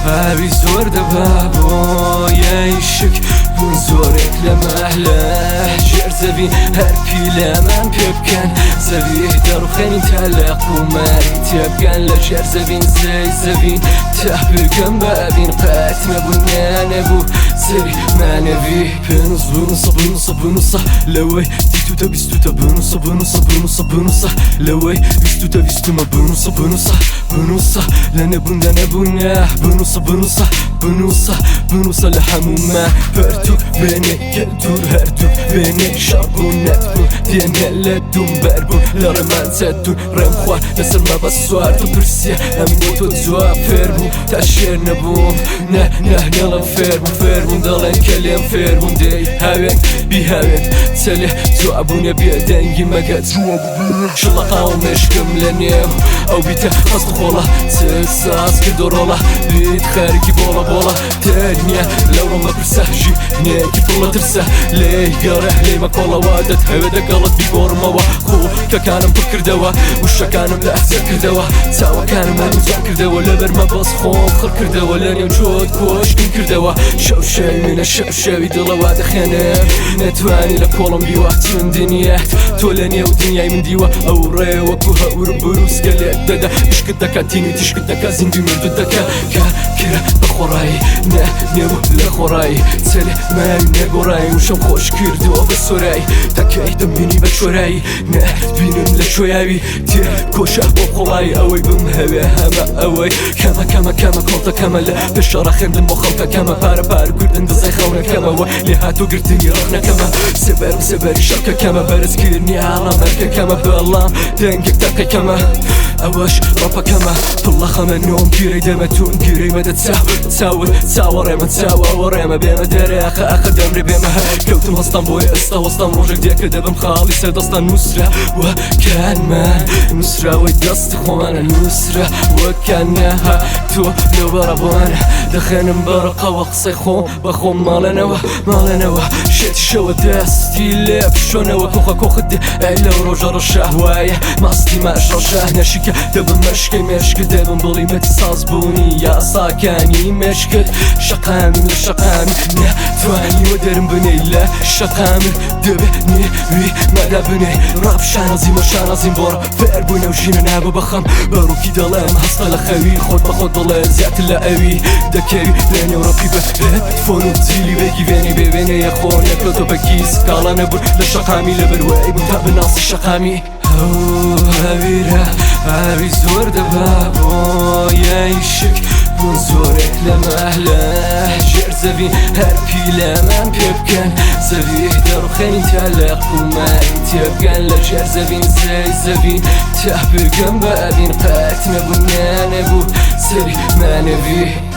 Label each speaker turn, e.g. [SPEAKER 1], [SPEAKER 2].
[SPEAKER 1] ئاوی زۆر دەبا بۆیە ئیشک بوون زۆرێک لە مەهلە ژێر زەوی هەر پیلەمان پێ بکەن زەوی دەڕوخێنین تا لە قوماری تێبگەن لە ژێر زەوین زەی زەوین تا بگەم بە ئەوین قەت نەبوو نەبوو سەری مانەوی. پێنووس بنووسە بنووسە بنووسە لەوەی دیتوتە بیستوتە بنووسە بنووسە بنووسە بنووسە لەوەی ویستوتە ویستومە بنووسە بنووسە بنووسە لە نەبوون لە نەبوون بنووسە بنووسە بنووسە بنووسە لە هەموومان پەرتوک بێنێ کەلتور هەردوو بێنێ شەڕبوون نەتبوون دێنێ لە دوم بەربوون لە ڕێمان چەتون ڕێم خوار لەسەر مەبە سوار تۆ پرسیە ئەم بۆ تۆ جواب فێر بوو تا شێر نەبووم نە نە نێڵم فێر بووم فێر بووم دەڵێن کە لێم فێر بووم دەی هاوێن بیهاوێن چەلێ جوابوونە بێدەنگی مەگە شڵەقاوە مێشکم لە نێو ئەو بیتە خەست خۆڵە چ ساز کردۆ ڕۆڵە بیت خەریکی بۆڵە بۆڵە تەنیا لەو ڕۆمە پرسە ژینێکی پڕ لە ترسە لێی گەڕێ لێی مەکۆڵەوە دەتهەوێ دەگەڵت بیگۆڕمەوە خۆکەکانم پڕ کردەوە وشەکانم لە ئەحزە کردەوە چاوەکانم هەموو جوان کردەوە لەبەر مەبەست خۆم خڕ کردەوە لە نێو جۆت کۆشکم کردەوە شەو شەوی منە شەو شەوی دڵەوە دەخێنم نەتوانی لە کۆڵم بیوە چون دنیات تۆ لە نێو دنیای من دیوە ئەو ڕێ وەکو هەور بروسکە لێت دەدا ئیشکت دەکا تینوی تیشکت دەکا زیندوی مردوت دەکا کە کرا بە خۆڕایی نە نێو لە خۆڕایی چەلێ ماوی نەگۆڕایی وشەم خۆش کردووە بە سۆرایی تاکەی دەمبینی بە چۆرایی نەبینم لە چۆیاوی تێ کۆشە بۆ قوڵایی ئەوەی بم هەوێ هەمە ئەوەی کەمە کەمە کەمە کۆڵتە کەمە لە پێش شەڕە خوێندن بۆ خەڵکە کەمە پارە پار کوردن دزەی خەونەکەمەوە لێ هاتوو گرتنی ڕەخنەکەمە سێبەرم سێبەری شەڕکە کەمە بەرزکردنی ئاڵا مەرگە کەمە بەڵام دەنگێک تەقی کەمە ئەوەش ڕەپەکەمە پڕ لە خەمە نۆم گیرەی دەمە تون گیرەی مەدە چاو چاوت چاوەڕێمە چاوەڕێمە بێمە دەرێ ئەخە ئەخە دەمرێ بێمە هەر کەوتم هەستام بۆیە ئێستا وەستام ڕۆژێک دێ کە دەبم خاڵی سەر دەستان نووسرا وەکانمان نووسراوەی دەستی خۆمانە نووسرا وەکانەها تۆ لەوبەرە بۆمانە دەخێنم بەڕقەوە قسەی خۆم بە خۆم ماڵێنەوە ماڵێنەوە شێتی شەوە دەستی لێ بشۆنەوە کۆخە کۆخت دێ ئەی لەو ڕۆژە ڕەشە وایە ماستی ماش ڕەشە نەشیکە دەبم مەشکەی مێشکت دەبم بڵیمەتی سازبوونی یاساکانی مێشکت شەقامیم لە شەقامی نەتوانیوە دەرم بنێی لە شەقامت دەبێ نێوی مەدا بنێ ڕاپ شانازیمە شانازیم بۆ ڕاپ فێر بووینە و ژینە نابە بەخەم بە ڕووکی دەڵێم هەستە لە خەوی خۆت بە خۆت بڵێ زیاتر لە ئەوی دەکەوی لە نێو ڕەپی بە هێدفۆن و جیلی بێگی وێنەی بێ وێنەیە خۆ نەکەوتە بە کیس کاڵا نەبوون لە شەقامی لەبەر وای بوون تا بناسی شەقامی. ئەو هەویرە ئاوی زۆر دەبا بۆیە ئیشک بوون زۆرێک لە مەهلە ژێر زەوی هەر پیلەمان پێ بکەن زەوی دەڕوخێنین تا لە قوماری تێبگەن لە ژێر زەوین زەی زەوین تا بگەم بە ئەوین قەت نەبوو نەبوو سەری مانەوی.